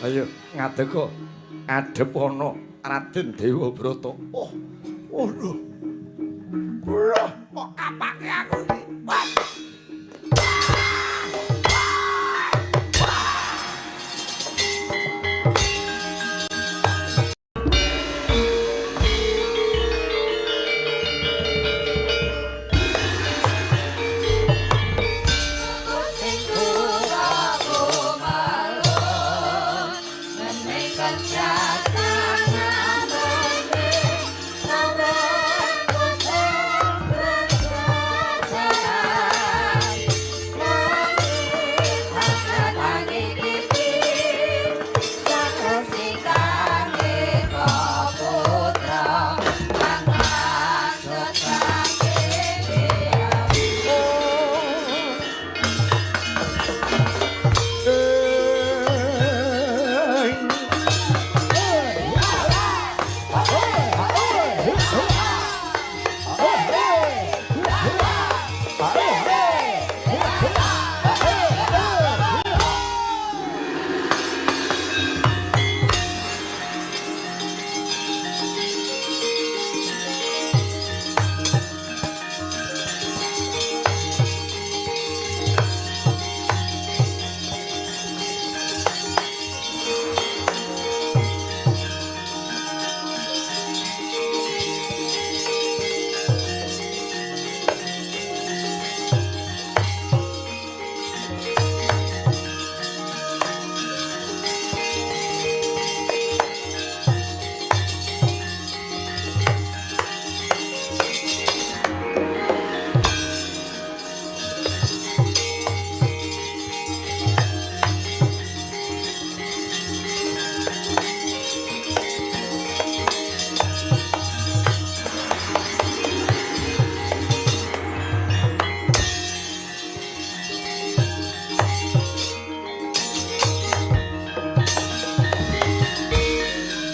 Ayo ngadeg adhep ana Raden Dewabrata. Oh, oh lho. Lho, kok kapake aku iki? Wah.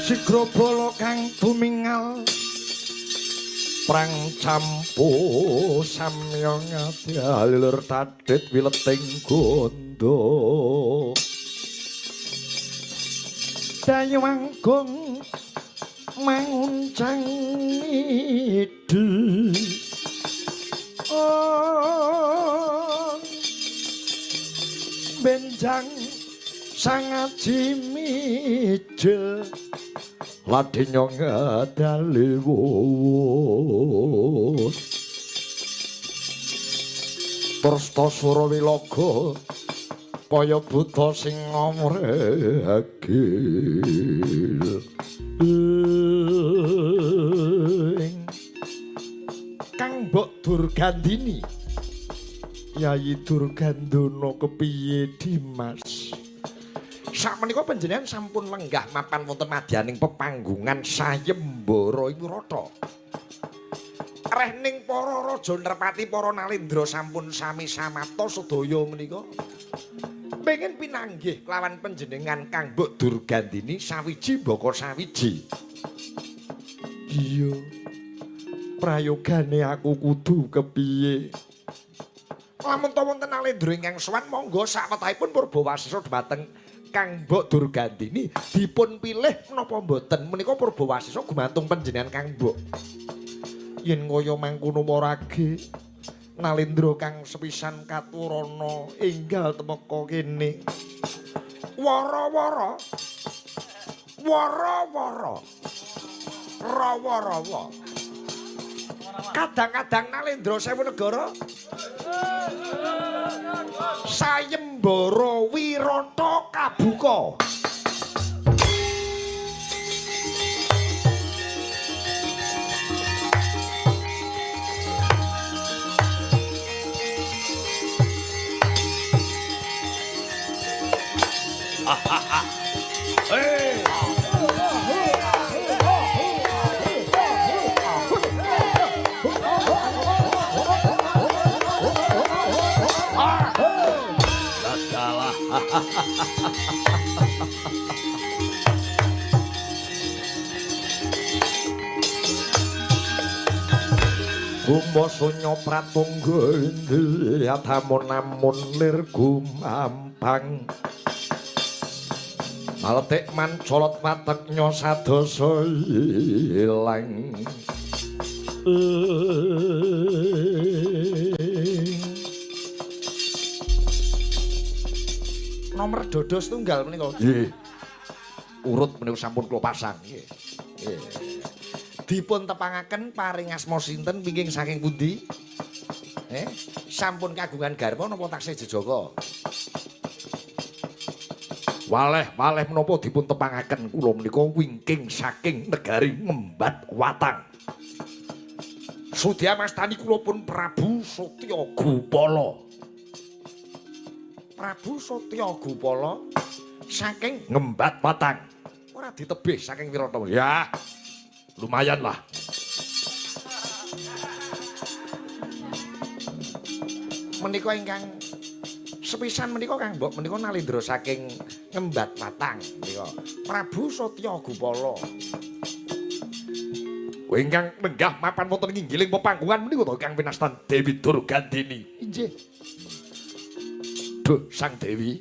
Sigrabala kang tumingal prang campu samya ngadalur tadhit wileting gondo dayu anggung manguncang idi oh benjang sangaji mijil ladenya ngedali wuwut Trasta Sura Wilaga kaya buta sing ngomregil Kang Mbok Durgandini Yayi Durgandana kepiye Dimas? Sakmenika panjenengan sampun lenggah mapan wonten madyaning pepanggungan sayembara ing Wirata. Rehning para raja nrepati para nalendra sampun sami samapta sedaya menika. Pengen pinanggih kelawan panjenengan Kang Mbok Durgandini sawiji mbaka sawiji. Iya. Prayogane aku kudu kepiye? Lamun ta wonten nalendra ingkang sowan monggo sawetahipun Purbawasesa dhumateng Kang Mbok Durgandini dipun pilih menapa mboten menika Purbawasesa gumantung panjenengan Kang Mbok. Yen kaya mangkono marage nalendra kang sepisan katurana enggal temeka kene. Wara-wara. Wara-wara. Rawa-rawa. Kadang-kadang nalendra sewu negara sayembara Wirata kabuka. Hey. Bumasa pratangga adamun namun lir gumampang. Aletik mancolot watek nyosadasa ilang. Nomor dodo setunggal menika. Nggih. Urut menika sampun kula pasang. Nggih. Dipun tepangaken paring asma sinten wingking saking pundi? Sampun kagungan garwa napa taksih jejaka? Waleh-waleh menapa dipun tepangaken kula menika wingking saking negari Ngembat Watang. Sudya mastani kula pun Prabu Satya Gupala. Prabu Satya Gupala saking Ngembat Watang. Ora ditebih saking Wirata. Ya. Lumayan lah. Menika ingkang sepisan menika Kang Mbok menika nalindra saking Ngembat Watang menika Prabu Satya Gupala. Ingkang nenggah mapan wonten inggiling pepanggungan menika to Kang winastan Dewi Durgandini. Inggih. Duh Sang Dewi.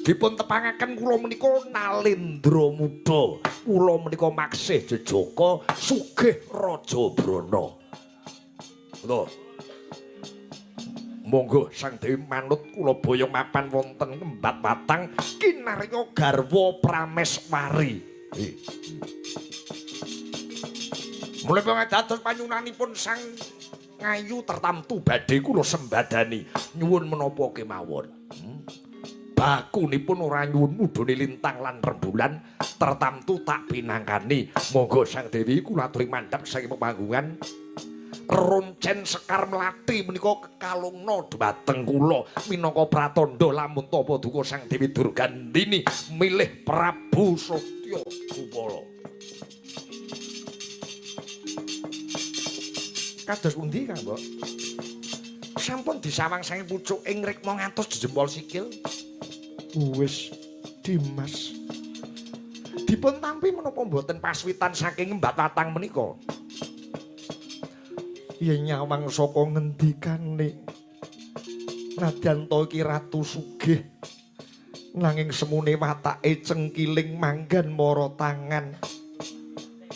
Dipun tepangaken kula menika nalindra muda. Kula menika maksih jejaka sugih Raja Brana. Lho. Monggo Sang Dewi manut kula boyong mapan wonten Ngembat Watang kinarya garwa Prameswari. Mulai dados panyunanipun Sang Ngayu tertamtu badhe kula sembadani nyuwun menapa kemawon. Bakunipun ora nyuwun mudhune lintang lan rembulan tertamtu tak pinangkani. Monggo Sang Dewi kula aturi mandhap saking pepanggungan. Roncen Sekar Melati menika kekalungna dhumateng kula minangka pratandha lamun tapa duka Sang Dewi Durgandini milih Prabu Satya Gupala. Kados pundi Kang Mbok? Sampun disawang saking pucuk ing rikma ngantos jejempol sikil. Wis Dimas. Dipun tampi menapa mboten paswitan saking Ngembat Watang menika? Yen nyawang saka ngendikane nadyan to iki ratu sugih nanging semune watake cengkiling manggan mara tangan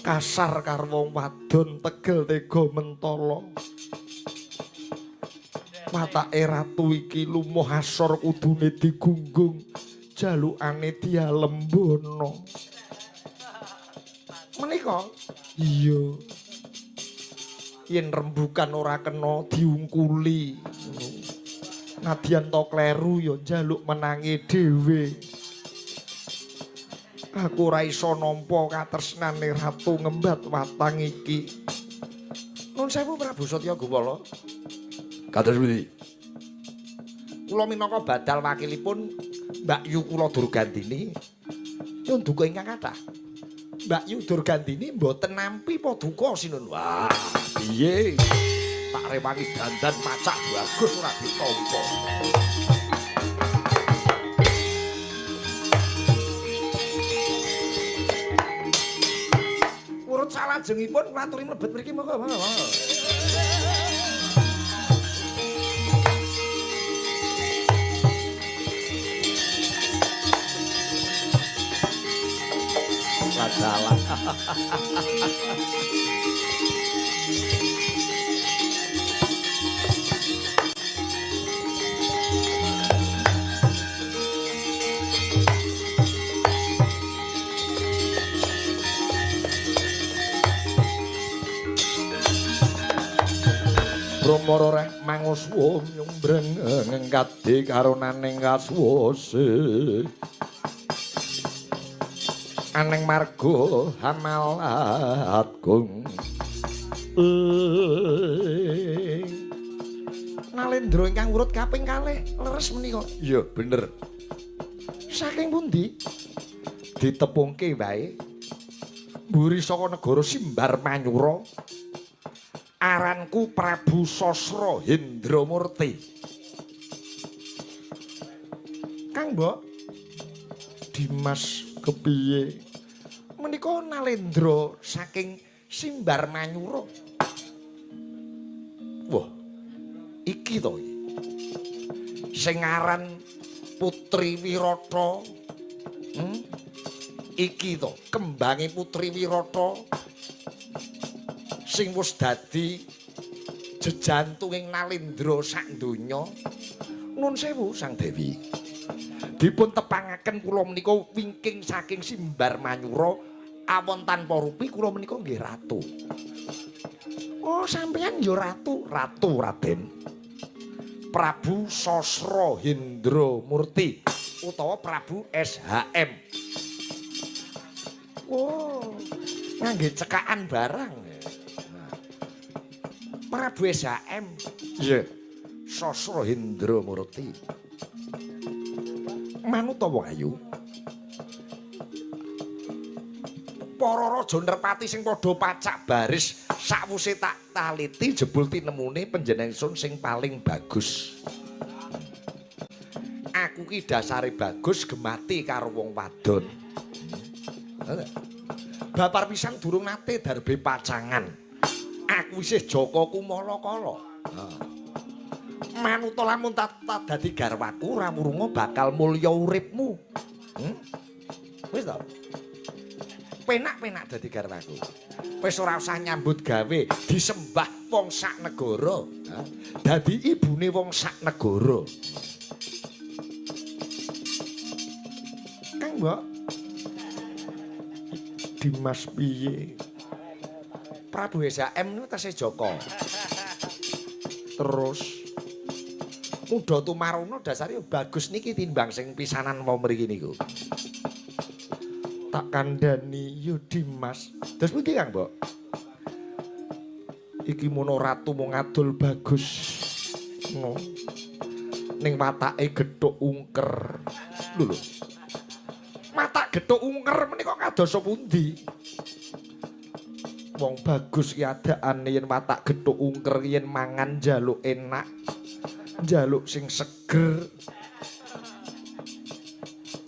kasar karo wong wadon tegel tega mentala. Watake ratu iki lumuh asor kudune digunggung jalukane dialembono. Menika iya yen rembukan ora kena diungkuli. Nadyan to kleru ya njaluk menange dhewe. Aku ora iso nampa katresnane Ratu Ngembat Watang iki. Nuwun sewu Prabu Satya Gupala. Kados pundi? Kula minangka badal wakilipun Mbak Yu kula Durgandini nyuwun duka ingkang kathah. Mbak Yu Durgandini mboten nampi paduka sinun. Wah, piye? Tak rewangi dandan macak bagus ora ditampa. Urut salajengipun kula aturi mlebet mriki monggo, monggo, monggo. Ladalah. Bromoro reh manguswa nyumbreng ngkadi karunaning kasuwase. Aneng marga hamalat gung. Nalendra ingkang urut kaping kalih leres menika. Iya, bener. Saking pundi? Ditepungke wae. Mburi saka negara Simbar Manyura. Aranku Prabu Sasra Hendramurti. Kang Mbok, Dimas kepiye? Menika nalendra saking Simbar Manyura. Iki to iki. Sing aran Putri Wirata. Iki to kembange Putri Wirata sing wis dadi jejantunging Nalendra sak donya. Nun sewu Sang Dewi. Dipun tepangaken kula menika wingking saking Simbar Manyura awon tanpa rupi kula menika nggih ratu. Oh, sampeyan ya ratu, ratu Raden. Prabu Sasra Hendra Murti utawa Prabu SHM. Oh, ngangge cekakan barang. Prabu SHM. Iya. Sasra Hendra Murti. Manut ta wong ayu? Para raja nerpati sing padha pacak baris sakwuse tak taliti jebul tinemune panjenengan ingsun sing paling bagus. Aku ki dasare bagus gemati karo wong wadon. Babar pisan durung nate darbe pacangan. Aku isih Jaka Kumala kala. Manut lamun tak dadi garwaku ora wurunga bakal mulya uripmu. Wis to? Penak-penak dadi garwaku. Wis ora usah nyambut gawe, disembah wong sak negara. Dadi ibune wong sak negara. Kang Mbok. Dimas piye? Prabu SHM niku tesih Jaka. Terus Muda Tumaruna dasare bagus niki timbang sing pisanan mau mriki niku. Tak kandhani yo Dimas. Terus pundi Kang Mbok? Iki mono ratu mung ngadol bagus. No. Ning watake gethuk ungker. Lho lho. Watak gethuk ungker menika kadosa pundi? Wong bagus ki adaane yen watak gethuk ungker yen mangan njaluk enak. Njaluk sing seger.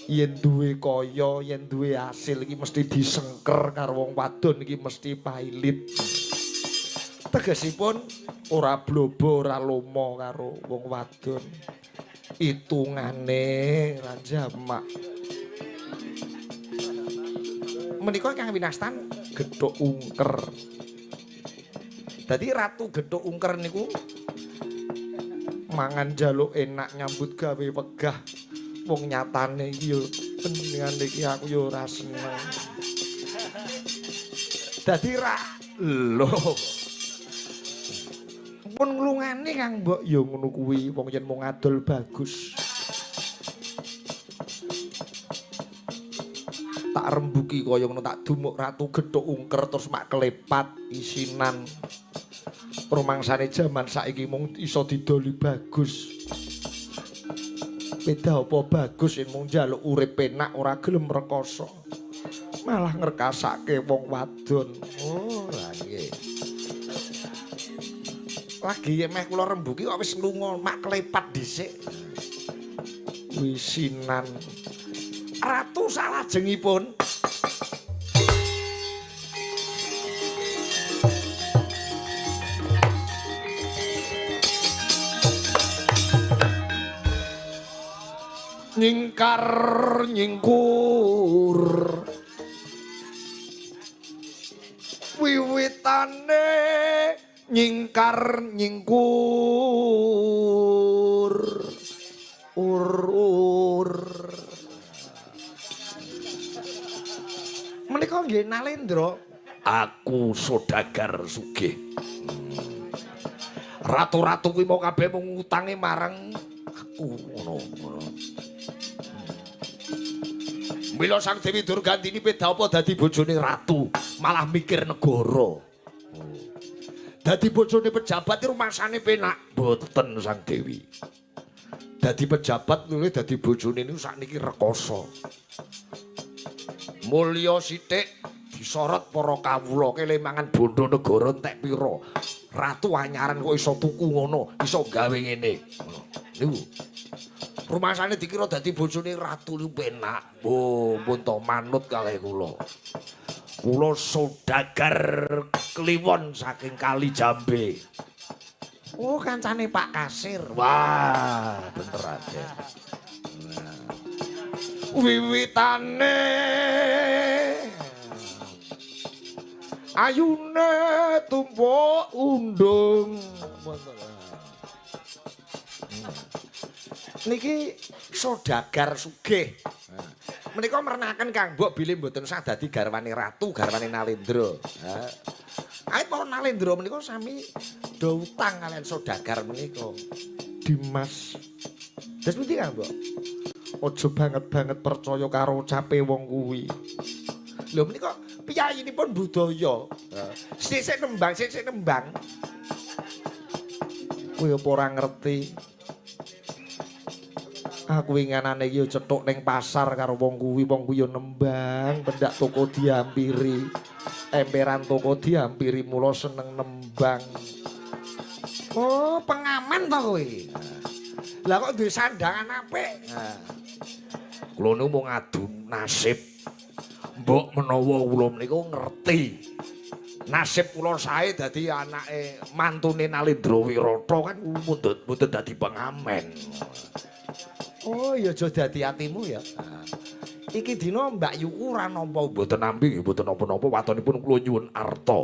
Yen duwe kaya, yen duwe hasil iki mesti disengker karo wong wadon iki mesti pailit. Tegesipun ora blobo, ora lomo karo wong wadon. Hitungane ra jamak. Menika ingkang winastan gethuk ungker. Dadi ratu gethuk ungker niku mangan njaluk enak, nyambut gawe wegah. Wong nyatane iki yo panjenengan iki aku yo ora seneng. Dadi ra lho. Pun nglungane Kang Mbok yo ngono kuwi wong yen mung adol bagus. Tak rembuki kaya ngono tak dumuk ratu gethuk ungker terus mak kelepat isinan. Rumangsane jaman saiki mung iso didoli bagus. Beda apa bagus yen mung njaluk urip penak ora gelem rekoso. Malah ngrekasake wong wadon. Oh, lha nggih. Lagi meh kula rembuki kok wis lunga mak klepat dhisik. Wisinan. Ratu salajengipun nyingkar nyingkur wiwitane nyingkar nyingkur ur ur. Menika nggih Nalendra. Aku sodagar sugih. Ratu-ratu kuwi mau kabeh mung ngutange marang aku ngono ngono. Mila Sang Dewi Durgandini beda apa dadi bojone ratu, malah mikir negara. Dadi bojone pejabat iki rumangsane penak, mboten Sang Dewi. Dadi pejabat nuli dadi bojone niku sakniki rekoso. Mulya sithik disorot para kawula kele mangan bondo negara entek pira. Ratu anyaran kok iso tuku ngono, iso gawe ngene. Ngono. Niku. Rumasane dikira dadi bojone ratu niku penak. Oh, pun to manut kalih kula. Kula saudagar kliwon saking Kali Jambe. Oh, kancane Pak Kasir. Wah, bener aja. Nah. Wiwitane ayune tumpuk undung. Niki saudagar sugih. Menika merenaken Kang Mbok bilih mboten sah dadi garwane ratu, garwane Nalendra. Awit para Nalendra menika sami do utang kalian saudagar menika. Dimas. Terus pundi Kang Mbok? Aja banget-banget percaya karo ucape wong kuwi. Lho menika piyayinipun budaya. Sisik nembang, sisik nembang. Kowe apa ora ngerti? Aku winganane iki cethuk ning pasar karo wong kuwi yo nembang, pendak toko diampiri. Emperan toko diampiri mula seneng nembang. Oh, pengamen to kowe. Lah kok duwe sandangan apik? Nah. Kula niku mung ngadu nasib. Mbok menawa kula menika ngerti. Nasib kula sae dadi anake mantune Nalendra Wirata kan mundut-mundut dadi pengamen. Oh, ya aja dadi atimu ya. Nah. Iki dina Mbak Yuku ora nampa mboten nampi, mboten napa-napa watonipun kula nyuwun arta.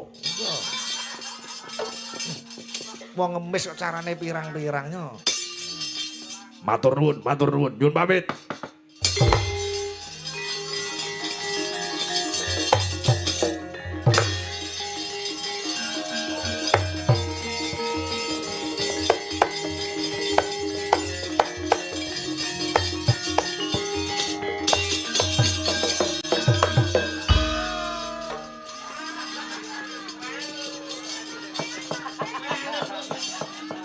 Wong ngemis kok carane pirang-pirangnya. Matur nuwun, matur nuwun. Nyuwun pamit.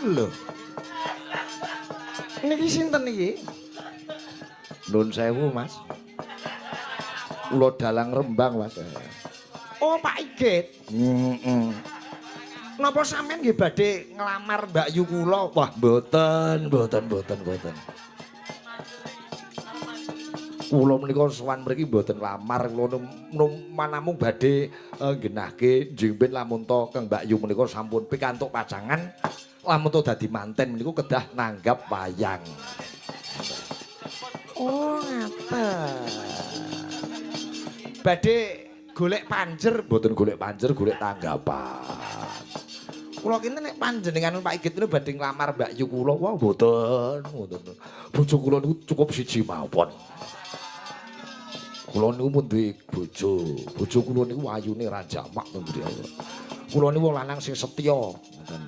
Lho. Niki sinten niki? Nun sewu, Mas. Kula dalang Rembang, Mas. Oh, Pak Igit. Heeh. Napa sampean nggih badhe nglamar Mbak Yu kula? Wah, mboten, mboten, mboten, mboten. Kula menika sowan mriki mboten nglamar, kula namung badhe nggenahke njingben lamun to Kang Mbak Yu menika sampun pikantuk pacangan. Lamun to dadi manten meniku kedah nanggap wayang. Oh, ngaten. Badhe golek panjer, mboten golek panjer, golek tanggapan. Kula kinten nek panjenengan Pak Igit niku badhe nglamar Mbak Yu kula, wah mboten, mboten. Bojo kula niku cukup siji mawon. Kula niku pun duwe bojo. Bojo kula niku ayune ra jamak to mriku. Kula niku wong lanang sing setya, ngoten.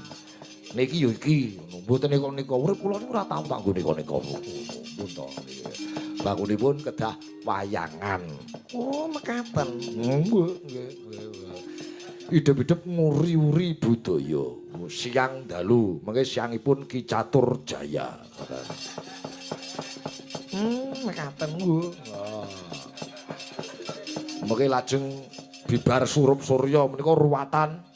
Niki ya iki, mboten nika-nika urip kula niku ora tau tak nggo nika-nika. Pun to. Bangunipun kedah wayangan. Oh, mekaten. Nggih, nggih, nggih. Idep-idep nguri-uri budaya. Siang dalu, mengke siangipun Ki Catur Jaya. Mekaten nggih. Mengke lajeng bibar surup surya menika ruwatan.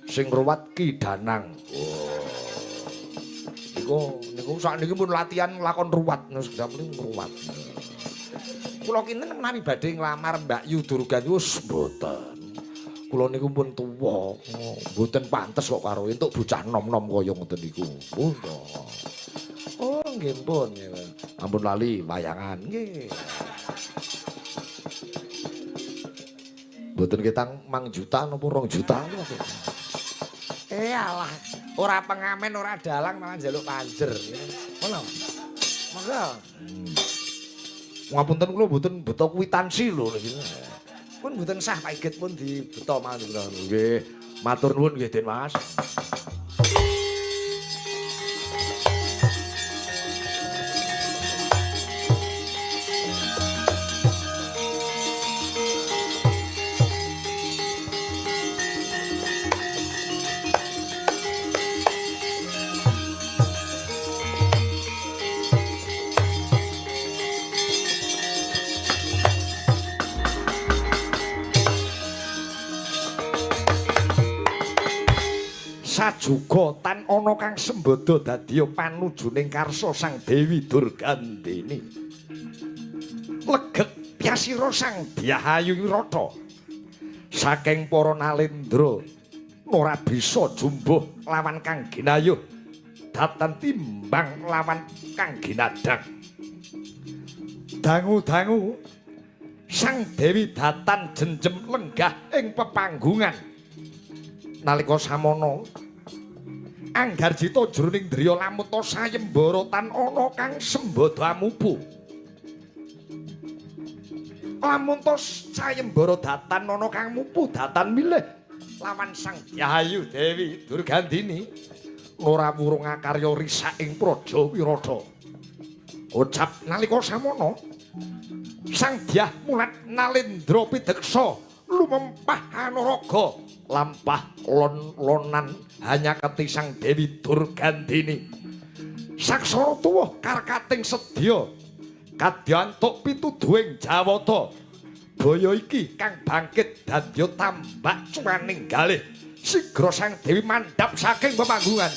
Sing ruwat Ki Danang. Oh. Niku niku sakniki pun latihan lakon ruwat, sampeyan ngruwat. Kula kinten menawi badhe nglamar Mbak Yu Durgati wis mboten. Kula niku pun tuwa, mboten pantes kok karo entuk bocah nom-nom kaya ngoten niku. Oh, oh nggih pun. Ampun lali wayangan nggih. Mboten ketang 1 juta napa 2 juta. Eh alah, ora pengamen, ora dalang malah njaluk panjer. Ngono. Monggo. Ngapunten kula mboten beto kwitansi lho niki. Pun mboten sah Pak Igit pun dibeto mawon kula. Nggih, matur nuwun nggih Den Mas. Sajuga tan ana kang sembada dadiya panujuning karsa Sang Dewi Durgandini. Legek pyasira Sang Dyah Ayu Wirata saking para nalendra Ora bisa jumbuh lawan Kang Ginayuh. Datan timbang lawan Kang Ginadang. Dangu-dangu Sang Dewi Datan jenjem lenggah ing pepanggungan. Nalika samono Anggarjita jroning driya lamuta sayembara tan ana kang sembada amubu. Lamun ta sayembara datan ana kang mupu datan milih lawan Sang Dyayu Dewi Durgandini ora wurung akarya risak ing Praja Wirata. Ucap nalika samono Sang Dyah mulat Nalendra pideksa lumempah anaraga lampah lon-lonan hanya keti Sang Dewi Durgandini. Saksara tuwuh karkating sedya kadyantuk pituduhing Jawata. Baya iki kang bangkit dadya tambak cuwaning galih. Sigra Sang Dewi mandhap saking pemanggungan.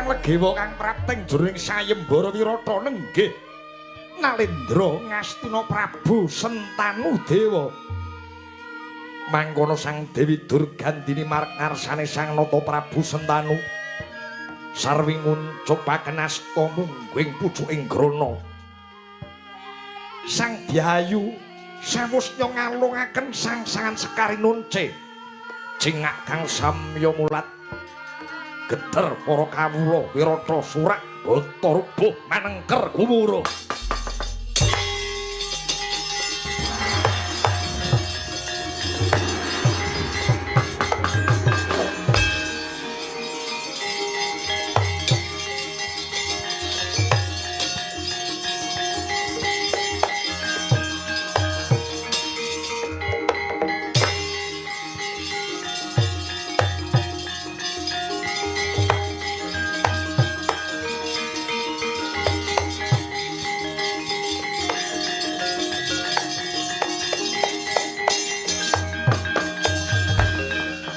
Legewa kang prapting jroning sayembara wirata nenggih Nalendra Ngastina Prabu Sentanu Dewa. Mangkono Sang Dewi Durgandini marek ngarsane Sang Nata Prabu Sentanu sarwi nguncupaken asta mungguing pucuking grana. Sang Dyayu sawusnya ngalungaken sangsangan sekarinunce cingak kang samya mulat geter para kawula wirata surak bata rubuh manengker gumuruh.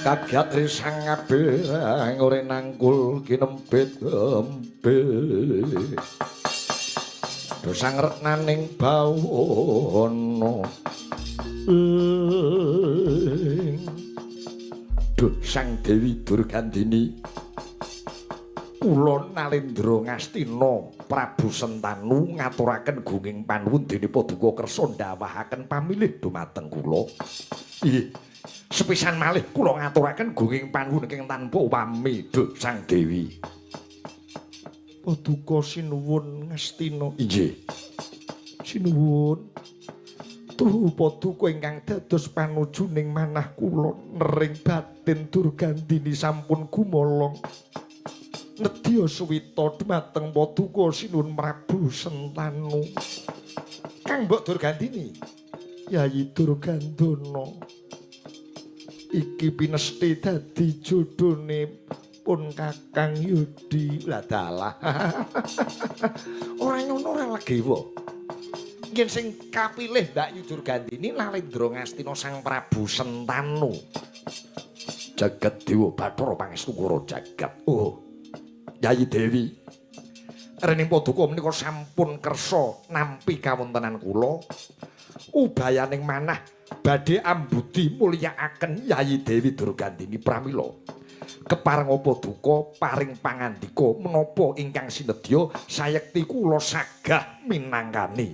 Kagiat risang abang ora nangkul kinempit empe. Dosang retnaning bawana. Duh Sang Dewi Durgandini. Kula Nalendra Ngastina Prabu Sentanu ngaturaken gunging panuwun dene paduka kersa ndawahaken pamilih dumateng kula. Inggih. Sepisan malih kula ngaturaken gunging panuwun ingkang tanpa upami duh Sang Dewi. Paduka sinuwun Ngastina. Inggih. Sinuwun. Tuhu paduka ingkang dados panujuning manah kula nering batin Durgandini sampun gumolong. Nedya suwita dumateng paduka sinuwun Prabu Sentanu. Kang Mbok Durgandini, Yayi Durgandana. Iki pinesti dadi jodhone pun Kakang Yudi. Lah dalah. Ora ngono ora legewa. Yen sing kapilih Mbak Yu Durgandini Nalendra Ngastina Sang Prabu Sentanu. Jagat Dewa Bathara Pangestu Kura jagat. Oh. Yayi Dewi, rening paduka menika sampun kersa nampi kawontenan kula. Ubayaning manah badhe ambudi mulyakaken Yayi Dewi Durgandini pramila. Kepareng paduka paring pangandika menapa ingkang sinedya sayekti kula sagah minangkani.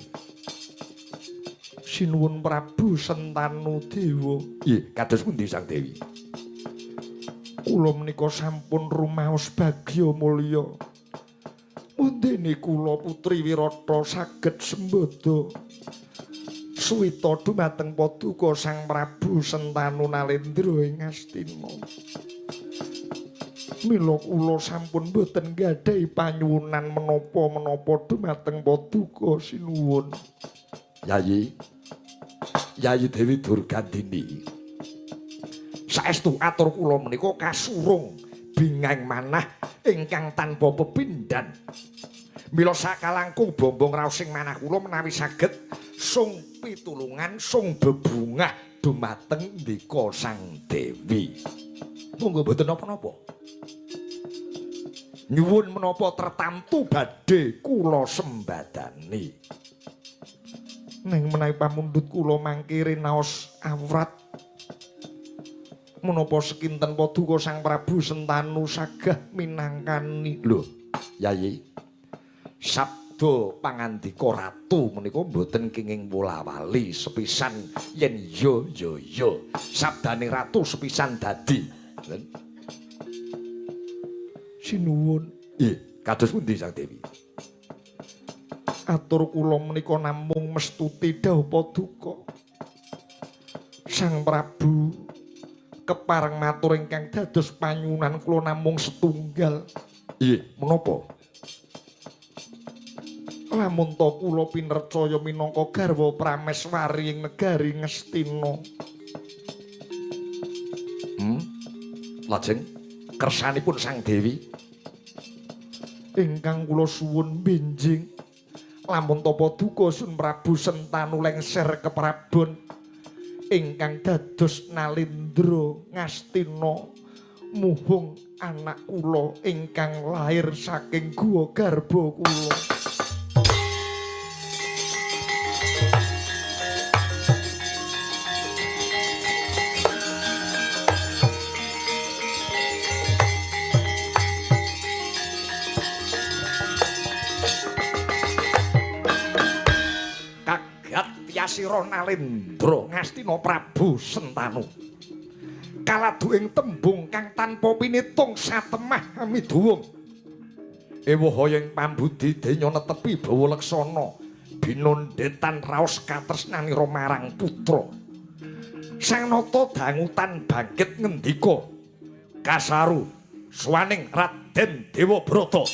Sinuwun Prabu Sentanu Dewa. Nggih, kados pundi Sang Dewi? Kula menika sampun rumaos bagya mulya. Mundene kula putri Wirata saged sembada suwita dumateng paduka Sang Prabu Sentanu Nalendra ing Astina. Mila kula sampun boten gadhahi panyuwunan menapa-menapa dumateng paduka sinuwun. Yayi, Yayi Dewi Durgandini. Saestu atur kula menika kasurung bingeng manah ingkang tanpa pepindhan. Mila sakalangkung bombong raosing manah kula menawi saged sung pitulungan sung bebungah dumateng ndika Sang Dewi. Monggo mboten napa-napa. Nyuwun menapa tertamtu badhe kula sembadani. Ning menawi pamundhut kula mangke rinaos awrat menapa sekinten paduka Sang Prabu Sentanu sagah minangkani. Lho, Yayi. Sabda pangandika ratu menika mboten kenging wola-wali sepisan yen ya ya ya. Sabdane ratu sepisan dadi. Sinuwun. Nggih, kados pundi Sang Dewi? Atur kula menika namung mestuti dawuh paduka. Sang Prabu kepareng matur ingkang dados panyuwunan kula namung setunggal. Nggih, menapa? Lamun ta kula pinercaya minangka garwa prameswari ing negari Ngastina. Lajeng kersanipun Sang Dewi ingkang kula suwun benjing lamun ta paduka Sun Prabu Sentanu lengser keprabon ingkang dados Nalendra Ngastina muhung anak kula ingkang lair saking guwa garba kula. Sira Nalendra Ngastina Prabu Sentanu kaladu ing tembung kang tanpa pinitung satemah miduwung ewuh ing pambudi denya netepi bawa leksana binundhetan raos katresnanira marang putra. Sang Nata dangutan bangkit ngendika kasaru swaning Raden Dewabrata.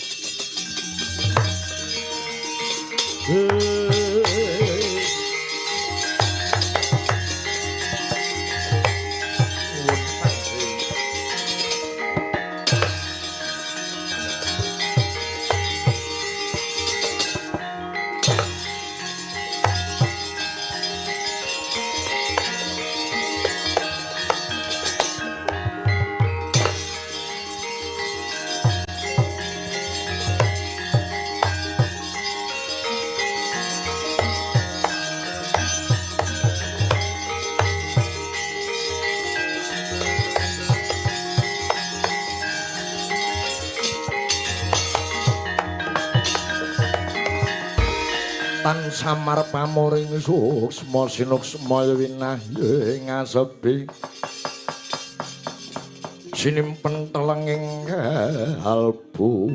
Tan samar pamoring suksma sinuksma winahya ing asepi sinimpen telenging kalbu.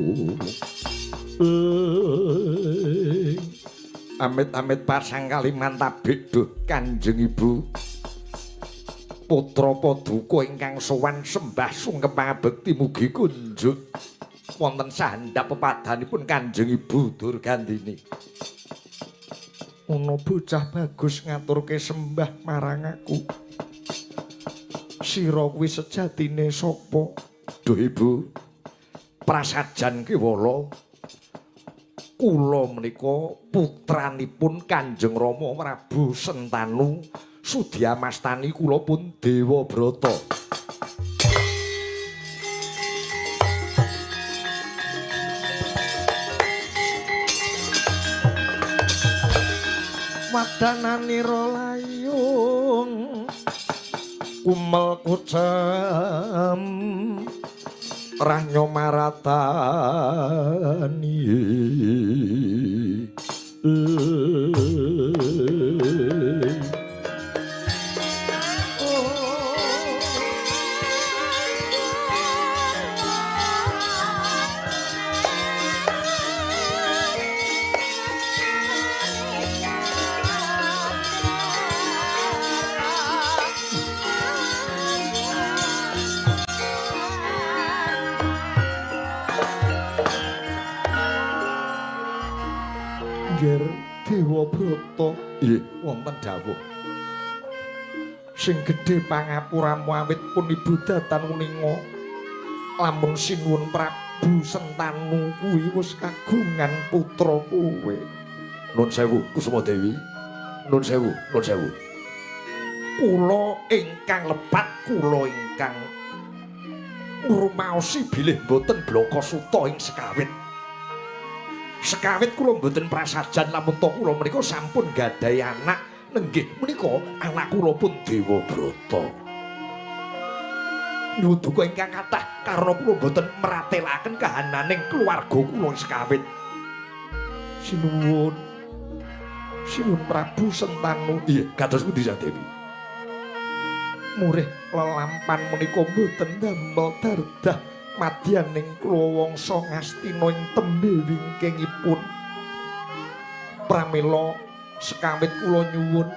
Amit-amit pasang kaliman tabik duh Kanjeng Ibu putra paduka ingkang sowan sembah sungkem pangabekti mugi kunjuk wonten sahandhap pepadhanipun Kanjeng Ibu Durgandini. Ana bocah bagus ngaturke sembah marang aku. Sira kuwi sejatine sapa? Duh Ibu, prasajan kewala kula menika putranipun Kanjeng Rama Prabu Sentanu sudyamastani kula pun Dewabrata. Wadananira layung kumel kucem Rahnyo maratani. Nger Dewa Brata, nggih wonten dawuh. Sing gedhe pangapuramu awit pun ibu datan uninga lamun sinuwun Prabu Sentanu kuwi wis kagungan putra kowe. Nun sewu Kusuma Dewi. Nun sewu, nun sewu. Kula ingkang lepat, kula ingkang ngrumaosi bilih boten blaka suta ing sekawit. Sekawit kula mboten prasajan lamun to kula menika sampun gadhahi anak nenggih menika anak kula pun Dewa Brata. Nyuwun duka ingkang kathah karena kula mboten meratelaken kahananing keluarga kula sekawit. Sinuwun. Sinuwun Prabu Sentanu. Iya, kados pundi Dewi? Murih lelampan menika mboten damel dardah madyaning kula wangsa Ngastina ing tembe wingkingipun. Pramila sekawit kula nyuwun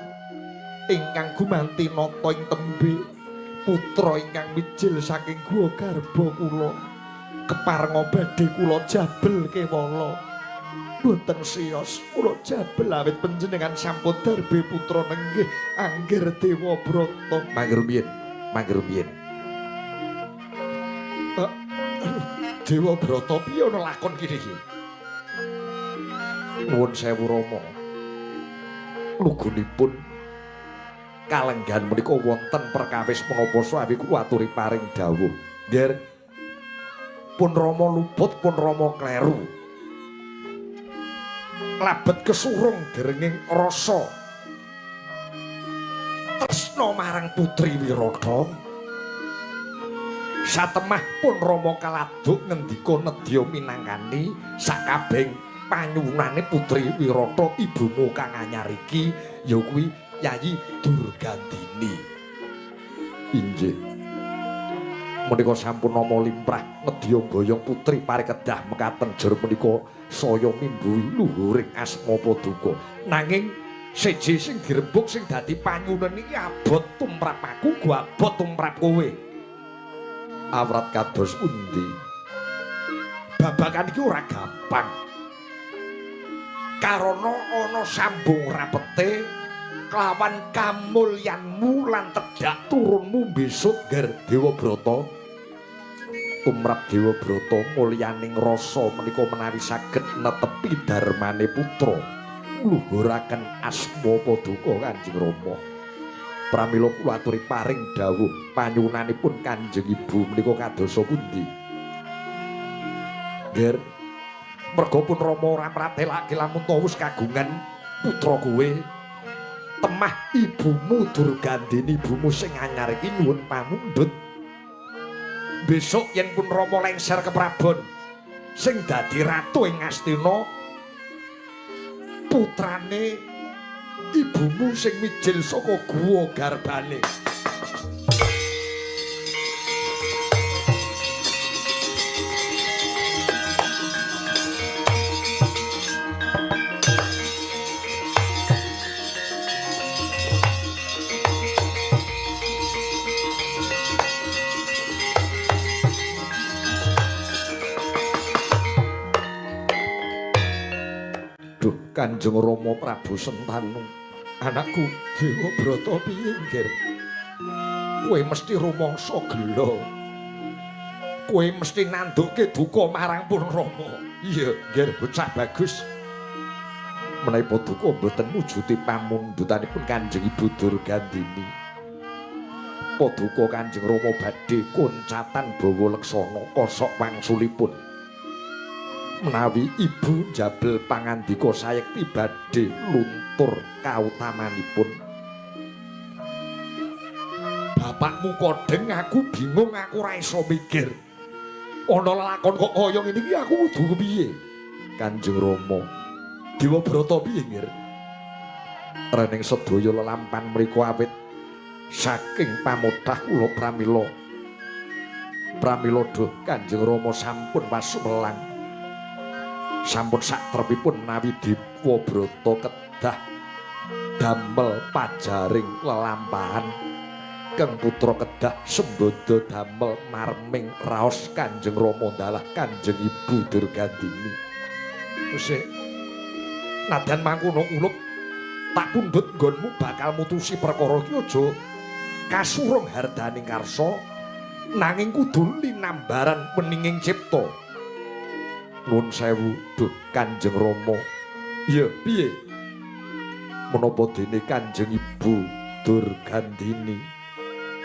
ingkang gumanti nata ing tembe putra ingkang mijil saking guwa garba kula keparenga badhe kula jabel kewala. Mboten siyos kula jabel awit panjenengan sampun darbe putra nenggih Angger Dewa Brata. Mangger rumiyin, mangger rumiyin. Dewa Brata piye ana lakon kene iki? Nuwun sewu Rama. Lugunipun kalenggahan menika wonten perkawis menapa sawi kula aturi paring dawuh. Nggih. Pun Rama luput, pun Rama kleru. Labet kesurung derenging rasa tresna marang putri Wirata. Satemah pun Rama kaladuk ngendika nedya minangkani sakabehing panyuwunane putri Wirata ibumu kang anyar iki ya kuwi Yayi Durgandini. Inggih. Menika sampun nama limrah nedya boyong putri parikedah mekaten jer menika saya mimbuhi luhuring asma paduka. Nanging siji sing dirembug sing dadi panyuwunan iki abot tumrap aku, gua abot tumrap kowe. Awrat kados pundi? Babagan iki ora gampang. Karana ana sambung rapete kelawan kamulyanmu lan tedhak turunmu besok Ger Dewa Brata. Tumrap Dewa Brata mulyaning rasa menika menawi saged netepi darmane putra ngluhuraken asma paduka Kanjeng Rama. Pramila kula aturi paring dawuh panyuwunanipun Kanjeng Ibu menika kadosa pundi? Nger, merga pun Rama ora mratelake lamun to wis kagungan putra kowe. Temah ibumu Durgandini ibumu sing anyar iki nyuwun pamundhut. Besok yen pun Rama lengser ke Prabon sing dadi ratu ing Ngastina putrane ibumu sing mijil saka guwa garbane. Duh, Kanjeng Rama Prabu Sentanu, anakku Dewa Brata piye nggir? Kowe mesti rumangsa gela. Kowe mesti nandukke duka marang pun Rama. Iya, nggir, bocah bagus. Menawi paduka mboten mujuti pamundhutanipun Kanjeng Ibu Durgandini. Paduka Kanjeng Rama badhe koncatan bawa leksana kosok wangsulipun. Menawi ibu njabel pangandika sayekti badhe luntur kautamanipun. Bapakmu kodheng aku bingung, aku ora iso mikir. Ana lelakon kok kaya ngene iki aku kudu kepiye? Kanjeng Rama. Dewa Brata piye, Ngir? Rening sedaya lelampan mriku awit saking pamothah kula pramila. Pramila duh Kanjeng Rama sampun wasumelang. Sampun satrepipun menawi Dewa Brata kedah damel pajaring lelampahan. Kang putra kedah sembada damel marming raos Kanjeng Rama dalah Kanjeng Ibu Durgandini. Wis nadyan mangkono kulup tak pundhut nggonmu bakal mutusi perkara iki aja kasurung hardaning karsa nanging kudu linambaran weninging cipta. Nuwun sewu duh Kanjeng Rama. Iya piye? Menapa dene Kanjeng Ibu Durgandini?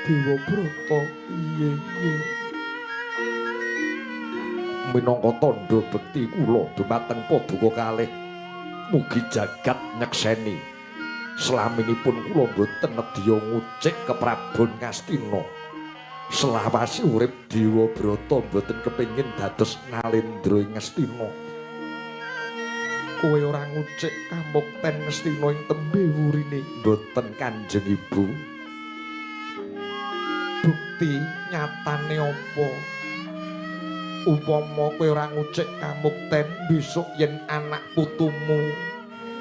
Dewa Brata piye piye? Minangka tandha bekti kula dumateng paduka kalih mugi jagat nyekseni slaminipun kula mboten nedya ngucik keprabon Ngastina. Selawase urip Dewa Brata mboten kepengin dados nalendra ing Ngastina. Kowe ora ngucik kamukten Ngastina ing tembe wurine? Mboten Kanjeng Ibu. Bukti nyatane apa? Upama kowe ora ngucik kamukten, besok yen anak putumu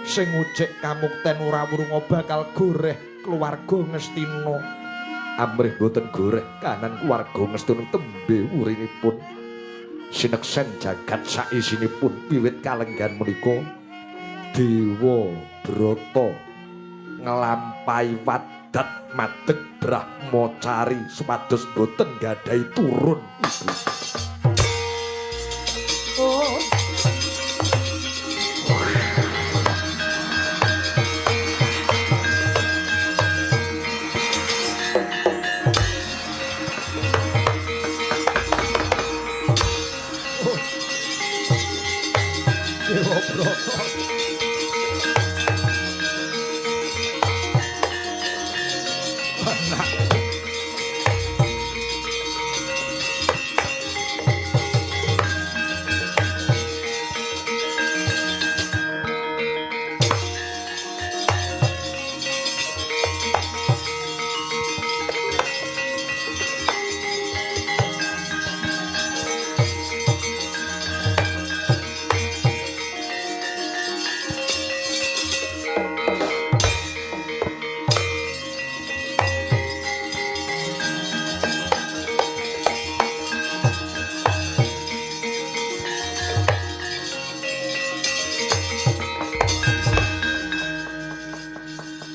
sing ngucik kamukten ora wurunga bakal goreh keluarga Ngastina. Amrih boten goreh kanan keluarga Ngastina tembe wurinipun. Sineksen jagat saisinipun wiwit kalenggan menika Dewa Brata nglampahi wadat madeg brahmacari supados boten gadhahi turun ibu. Oh. Dewa Brata. Anak.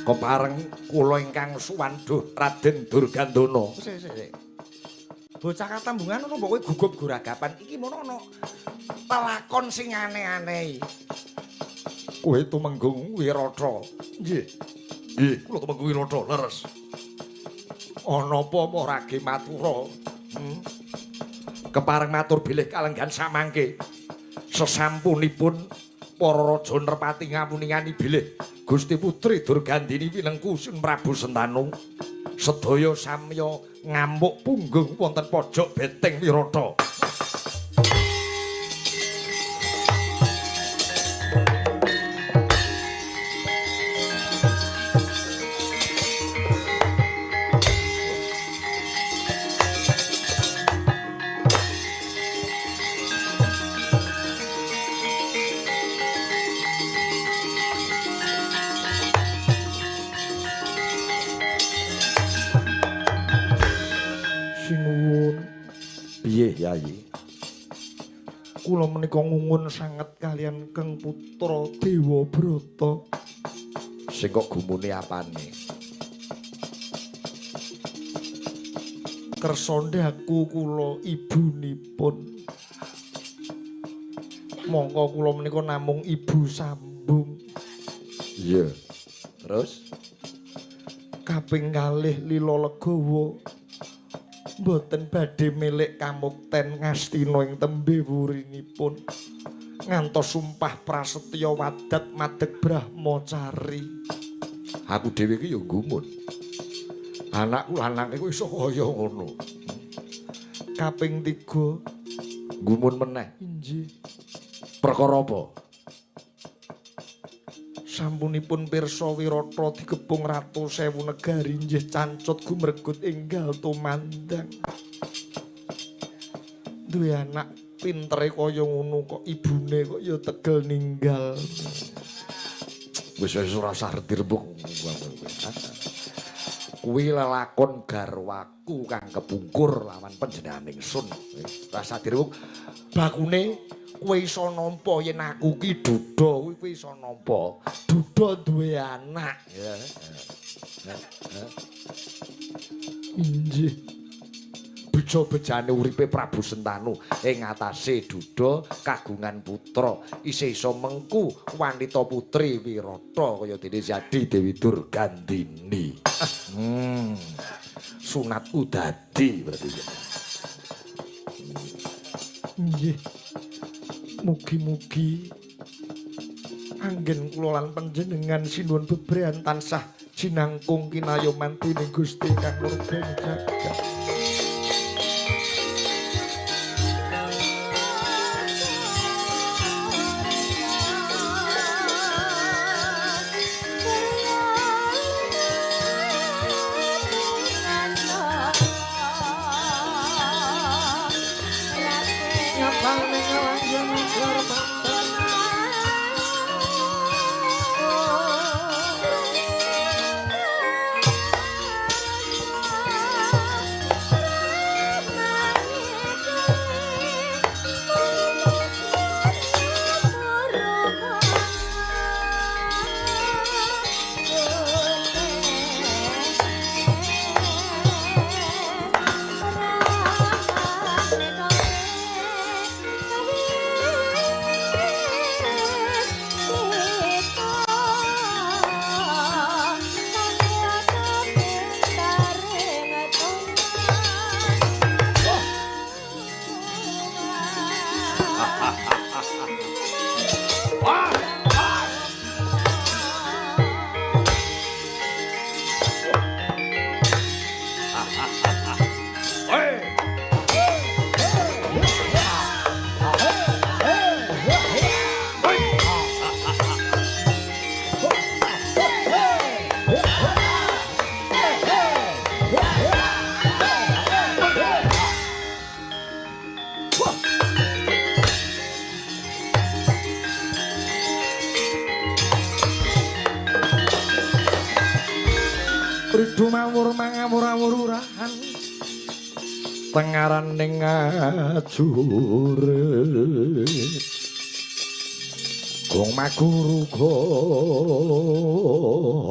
Kepareng kula ingkang suwan duh Raden Durgandana. Sik sik sik. Bocah katambungan ono mbok kowe gugup guragapan iki mono ana pelakon sing aneh-aneh. Kowe tumenggung Wirata. Nggih. Nggih, kula tumenggung Wirata, leres. Ana apa marage matura? Kepareng matur bilih kalenggan samangke. Sesampunipun para raja nerpati ngamuningani bilih Gusti Putri Durgandini winengku Sun Prabu Sentanu sedaya samya ngamuk punggung wonten pojok beteng Wirata. Sinuwun. Piye, Yayi? Kula menika ngungun sanget kaliyan Kang Putra Dewa Brata. Sing kok gumune apane? Kersa ndaku kula ibunipun. Mongko kula menika namung ibu sambung. Iya. Terus? Kaping kalih lila legawa mboten badhe milik kamukten Ngastina ing tembe wurinipun ngantos sumpah prasetya wadat madeg brahmacari. Aku dhewe iki ya gumun. Anakku lanang iku iso kaya ngono. Kaping 3 Gumun meneh. Inggih. Perkara apa? Sampunipun pirsa Wirata dikepung ratu sewu negari inggih cancut gumregut enggal tumandang. Duwe anak pintere kaya ngono kok ibune kok ya tegel ninggal. Wis wis ora usah dirembuk. Kuwi lelakon garwaku kang kepungkur lawan panjenengan ingsun. Rasa dirembuk bakune kowe iso nampa yen aku ki duda, kuwi kowe iso nampa. Duda duwe anak. Inggih. Bejo-bejane uripe Prabu Sentanu ing ngatasé duda kagungan putra isih iso mengku wanita putri Wirata kaya dene Jadi Dewi Durgandini. Sunatku dadi berarti. Nggih. Mugi-mugi anggen kula lan panjenengan sinuwun bebrayan tansah jinangkung kinayoman dening Gusti Kang Murba jagat. Mawur mangawur-awur-urahan tengaran ning ajure gong maguru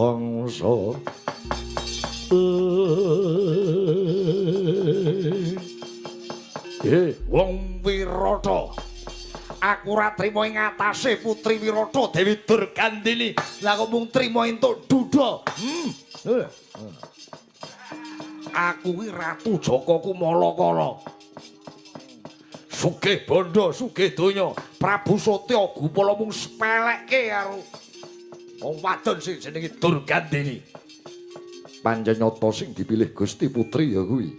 gongso wong Wirata aku ora trimo ing atase putri Wirata Dewi Durgandini lah kok mung trimo entuk duda. Aku kuwi Ratu Jaka Kumalakala. Sugih bondo, sugih donya. Prabu Satya Gupala mung sepelekke karo wong wadon sing jenenge Durgandini. Pancen nyata sing dipilih Gusti Putri ya kuwi.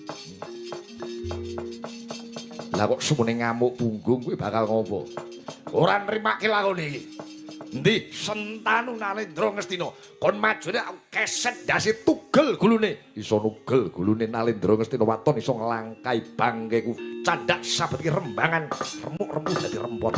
Lah kok semene ngamuk punggung kuwi bakal ngopo? Ora nrimake lakone iki. Endi Sentanu Nalendra Ngastina kon majune aku keset ndase tugel gulune iso nugel gulune Nalendra Ngastina waton iso nglangkai bangkeku candhak sabet iki rembangan remuk-remuk dadi rempon.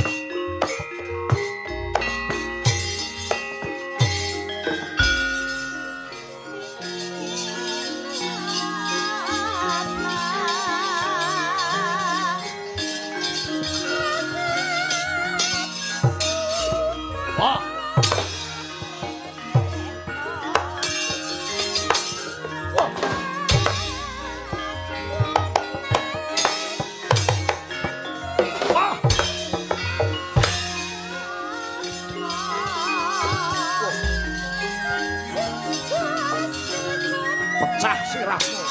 Pecah sirahmu.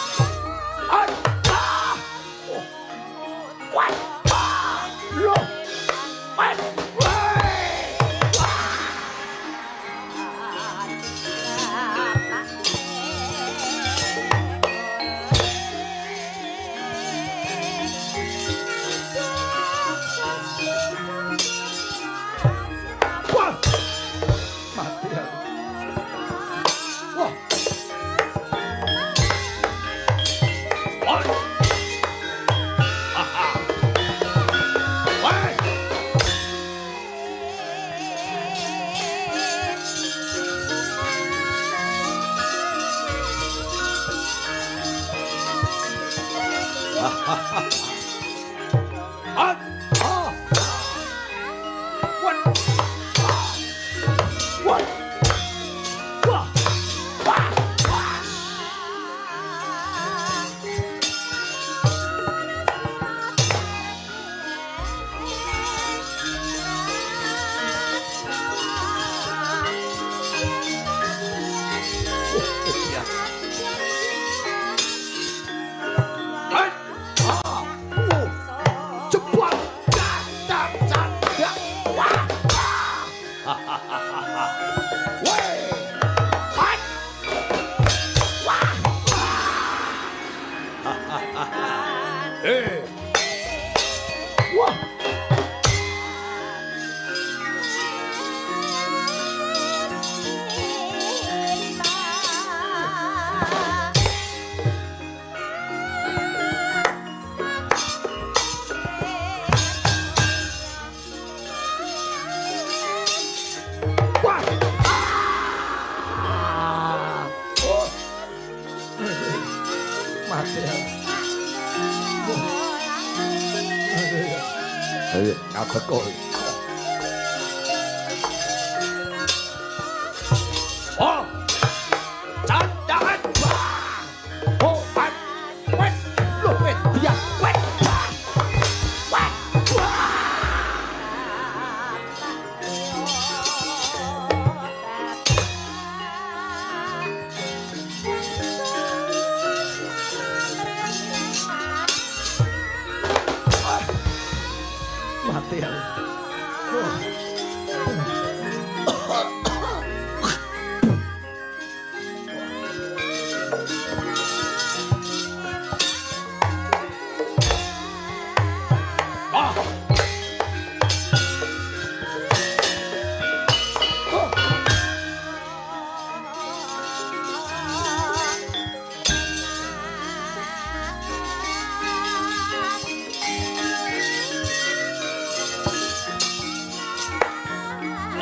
Ah. Ah. Wah. Wah. Wah. Wah. Wah. Iya. Ah. Ah. Oh. Jebol. Candak candak. Wah. Weh. Hat. Wah. Eh. Wah. Wah. Ah. Oh. Mati ya. Ayo, ngadeg kok. Oh. Candangan. Oh, hat. Wet. Loh, wet. Dia. Wet. Wet. Wah. Mati aku. Oh. Ah. Oh.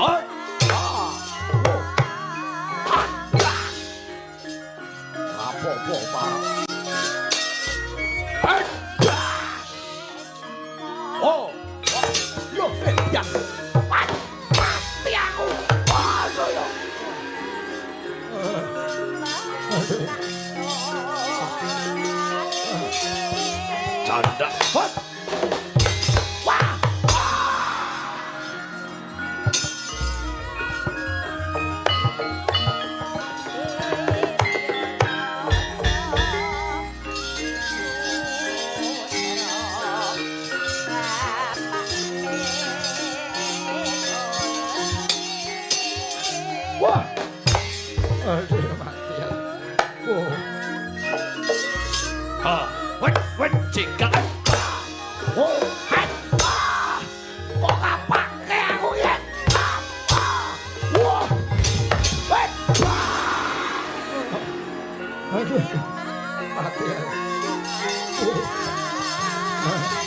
Ah. Ah. Oh. Ah. Apa-apa, Pak. Ah. Oh. Loh, ya. Wah, mati aku. Aduh, ya. Canda. Hot. Wah. Wah. Aduh, mati aku. Oh. Ah, wet wet cikaan. Oh, hat. Ah. Kok ngapake aku ya? Ah. Ah. Wah. Wet. Ah. Aduh. Mati aku. Oh. Ah.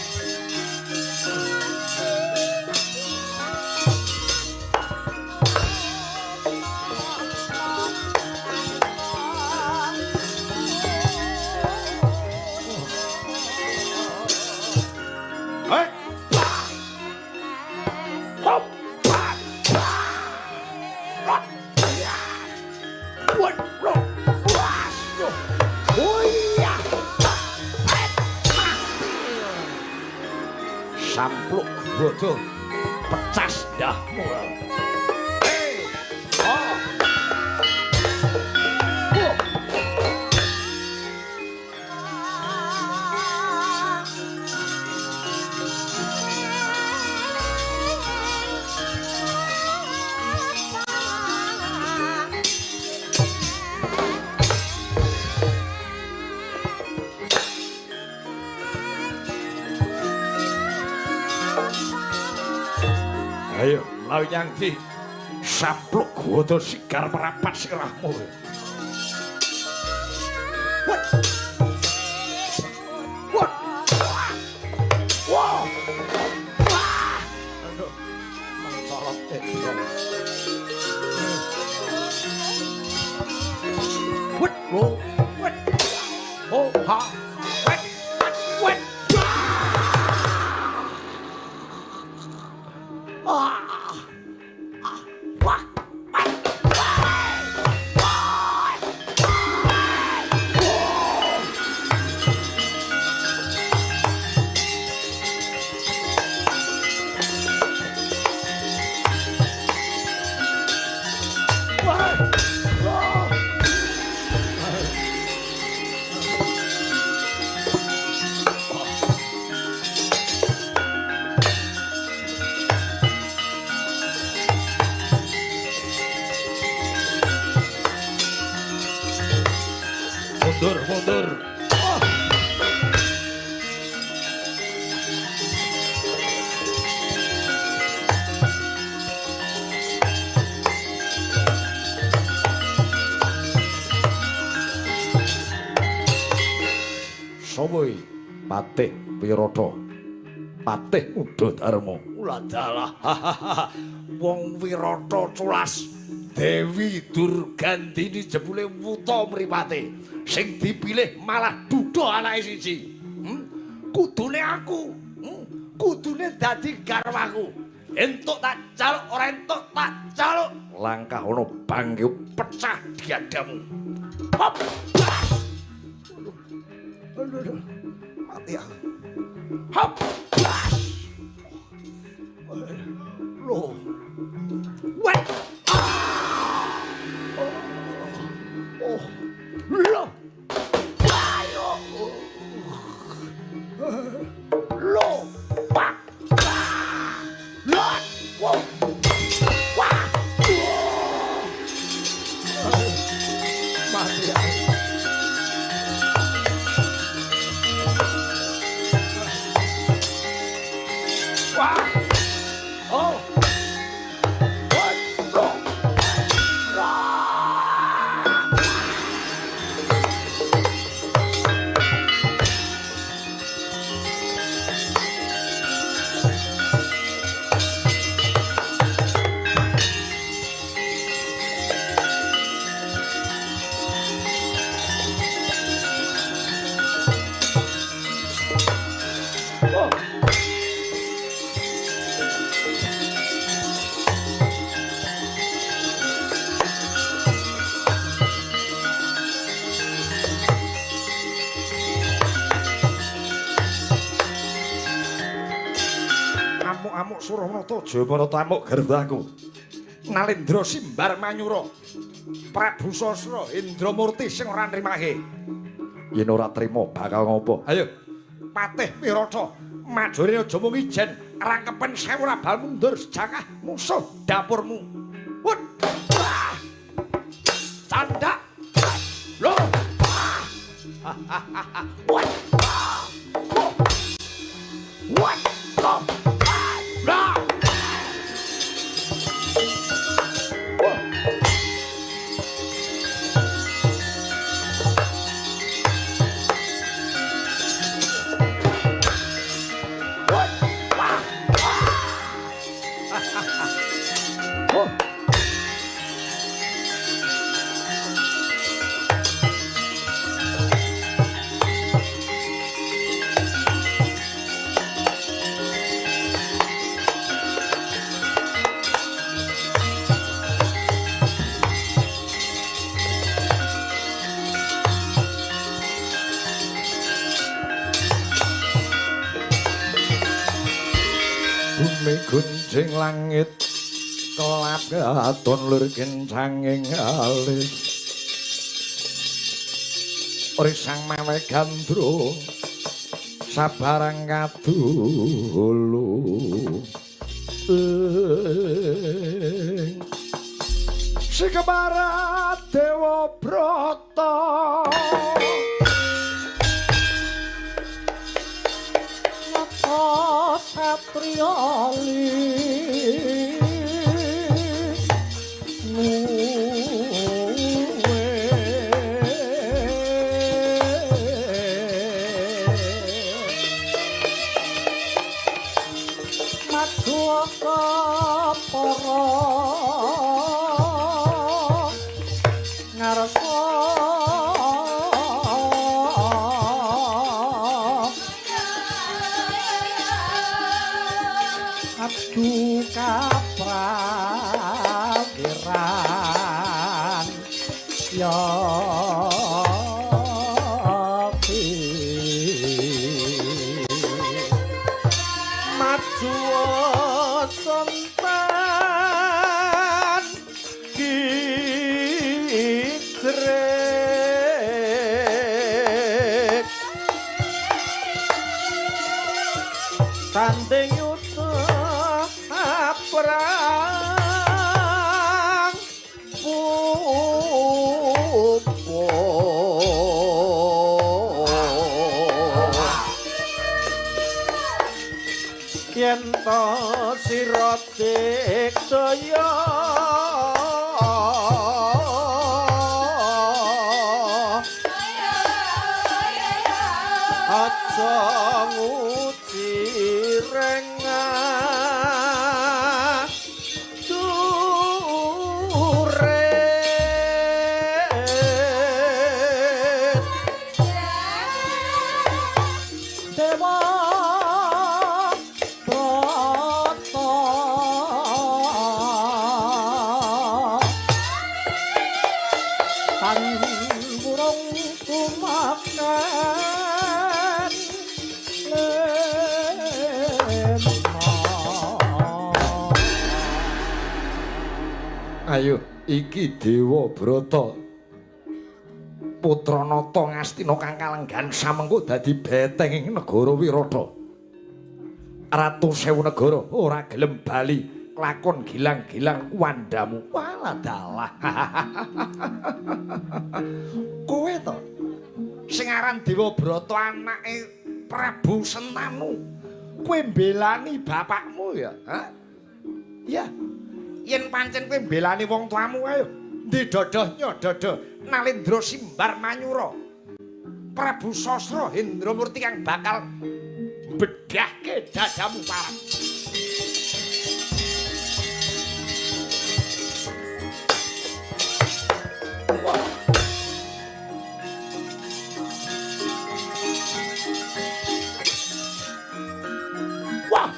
Hei. Hop. Rot. Wah, rot. Wah. Oh iya. Sampluk bodoh pecas ndahmu. Hei. Oh. Oh. Ayo, lawan yang di sampluk godo sigar merapat sirahmu. What? What? Wah! Wah! Aduh, mencolot edan. What? Oh, what? Oh, ha! What? What? Mundur, mundur. Oh. Sopo iki? Patih Wirata. Patih Udadarma. Uladalah. Wong Wirata culas. Dewi Durgandini jebule wuta mripate. Sing dipilih malah duda anake siji. Kudune aku. Kudune dadi garwaku. Entuk tak jaluk, ora entuk tak jaluk. Langkah ana bangke pecah diadamu. Hop. Aduh, mati aku. Hop. Loh. Wet. Oh. Loh. Ayo. Loh. Pak. Loh. Wah. Wah. Mati aku. Wah. Oh. Wah. Loh. Oh. Amuk-amuk Suranata Jayamarata amuk garwaku. Nalendra Simbar Manyura. Prabu Sasra Indramurti sing ora nrimake. Yen ora trima bakal ngopo? Ayo. Patih Wirata, majore aja mung ijen, rangkepen sewu rabal mundur sejangah musuh dapurmu. Wut. Wah. Candak. Loh. Wah. Wah. Loh. Lah. Wah. Wah. Wah. Oh. Bumi gunjing langit kelap katon lur kencanging alis. Risang mawe gandrung sabarang kadulu. Sikemara Dewa Brata. Nata satriya kaprawiran ya maju sonten kitrek tanding yuta perang pupo. Nata sira digdaya. Aja nguji rengah dure. Dewa Brata tan wurung tumakan lemah. Ayo, iki Dewa Brata. Putra Nata Ngastina kang kalenggan samengko dadi beteng ing negara Wirata. Ratu Sewu Negara ora gelem bali lakon gilang-gilang wandamu. Walah dalah. Kowe to sing aran Dewa Brata anake Prabu Sentanu. Kowe mbelani bapakmu ya, ha? Ya. Yen pancen kowe mbelani wong tuamu ayo. Ndi dodohnya dodo Nalendra Simbar Manyura. Prabu Sasra Hendramurti kang bakal bedhahke dadamu parang. Wah. Wah.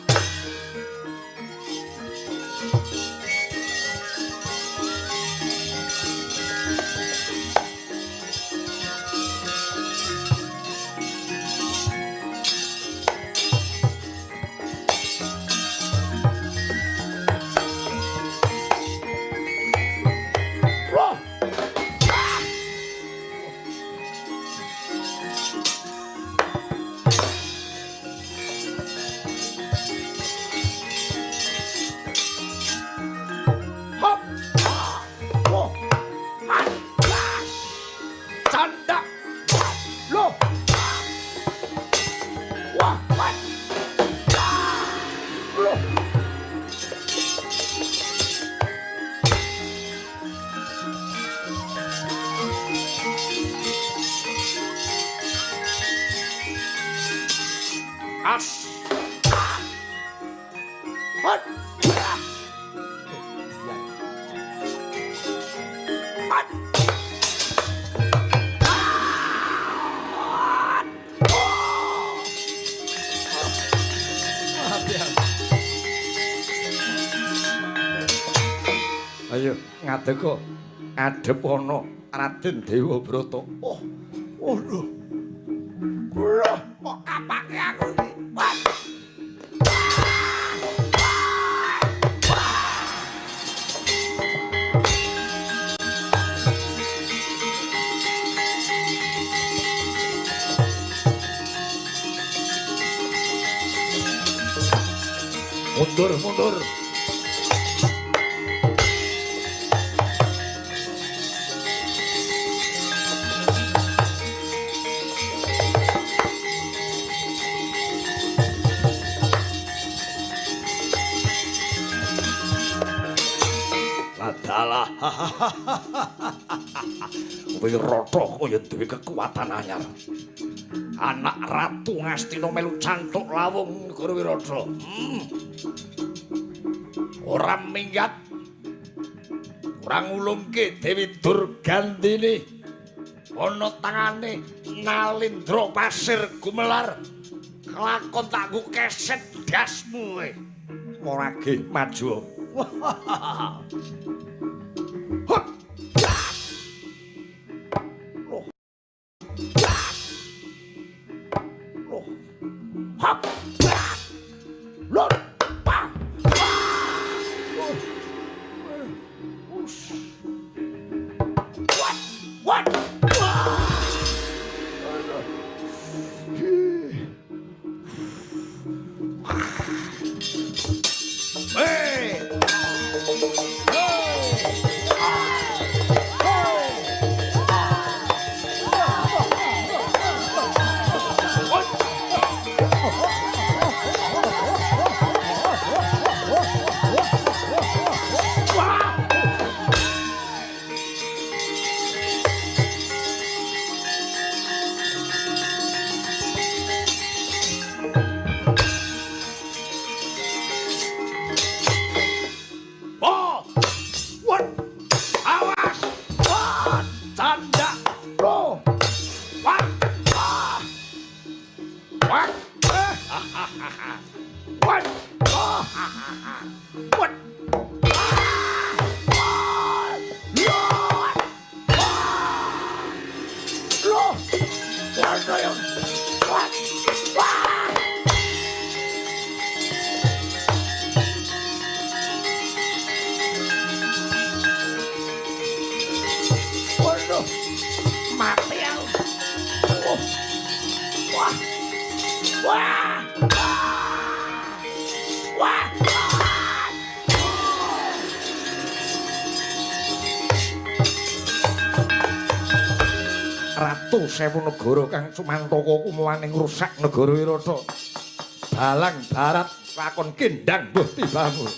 Wah. Hop. Wah. Atas. Canda. Loh. Wah. Wah. Loh. As. Hot. Hot. Ayo ngadeg adep ana Raden Dewa Brata. Oh, oh lho. Loh, kok kapake aku iki? Wah. Mundur, mundur. Ladalah. Wirata kaya duwe kekuatan anyar. Anak Ratu Ngastina melu cantuk lawung negara Wirata. Ora minggat. Ora ngulungke Dewi Durgandini. Ana tangane Nalindra Pasir Gumelar. Kelakon tak nggo keset dasmu kowe. Ora ge maju. Hop. Loh. Loh. Hop. Lor. Pa. Ush. What? What? Hey! Hey! Wat. Wat. Loh. Wat. Wah. Waduh, mati aku. Oh. Wah. Wah. Wah. Ratu Sewu Negara kang sumantaka kumuwane ngrusak negara Wirata. Balang barat lakon kendang mbuh tibamu.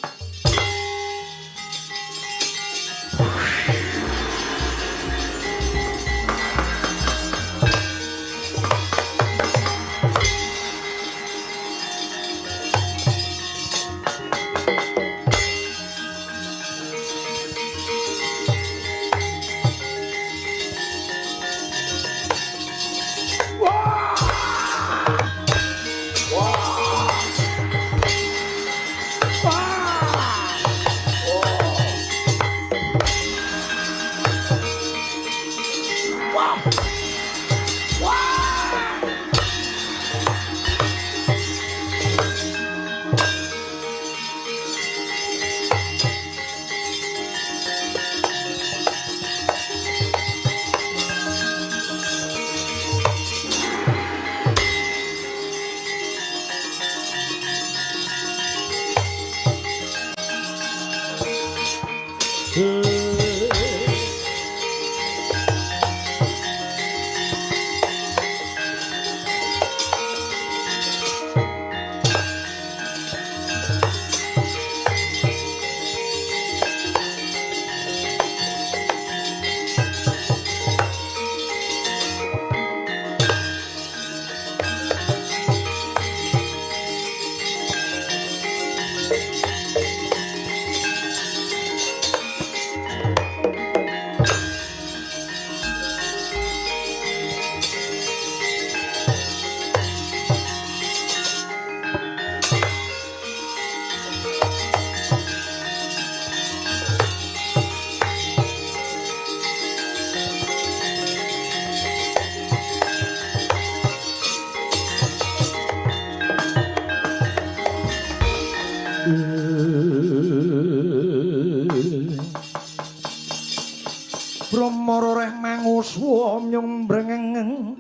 Brahmara reh manguswa nyumbrengeng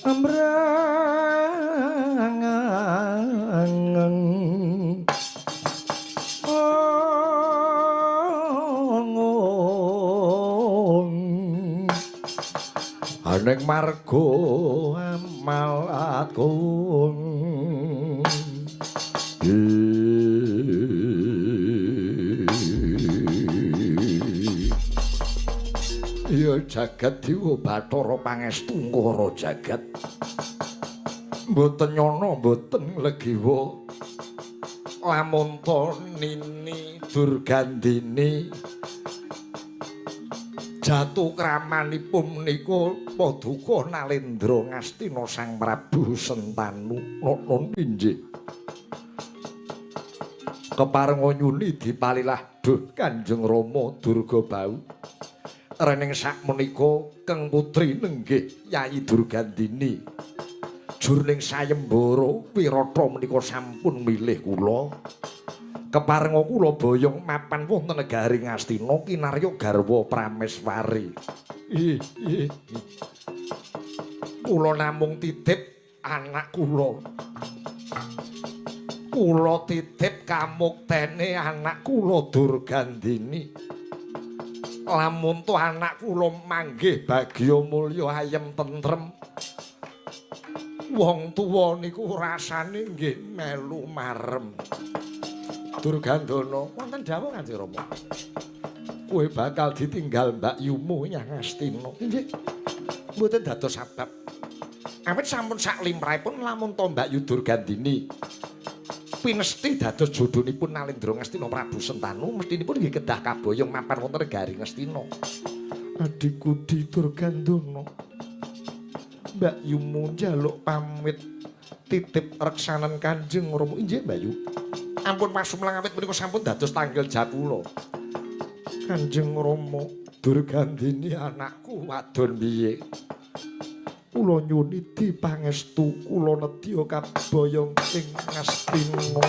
ambrangeng aning marga amal agung. Ya jagat dewa Bathara pangestu ngara jagat. Mboten nyana mboten legiwa. Lamun ta nini Durgandini jatuh kramanipun menika paduka Nalendra Ngastina Sang Prabu Sentanu nonton inggih. Keparenga nyuni dipalilah duh Kanjeng Rama Durga Bau. Rening sakmenika Keng Putri nenggih Yayi Durgandini. Jurning sayembara Wirata menika sampun milih kula. Keparenga kula boyong mapan wonten negari Ngastina kinarya garwa Prameswari. Kula namung titip anak kula. Kula titip kamuktene anak kula Durgandini. Lamun to anak kula manggih bagya mulya ayem tentrem. Wong tuwa niku rasane nggih melu marem. Durgandana, wonten dawuh Kanjeng Rama. Kowe bakal ditinggal Mbak Yumu nyang Ngastina. Nggih. Mboten dados sebab. Awit sampun sak limrahipun lamun to Mbak Yu Durgandini pinesti dados jodhonipun Nalendra Ngastina Prabu Sentanu, mestinipun nggih kedah kaboyong mapan wonten negari Ngastina. Adhiku Durgandana, Mbak Yumu njaluk pamit Titip reksanan Kanjeng Rama. Inggih, Bayu. Ampun pasumlang awit menika sampun dados tanggel jawab kula. Kanjeng Rama, Durgandini anakku wadon piye? Kula nyuwun idi pangestu, kula nedya kaboyong ing Ngastina.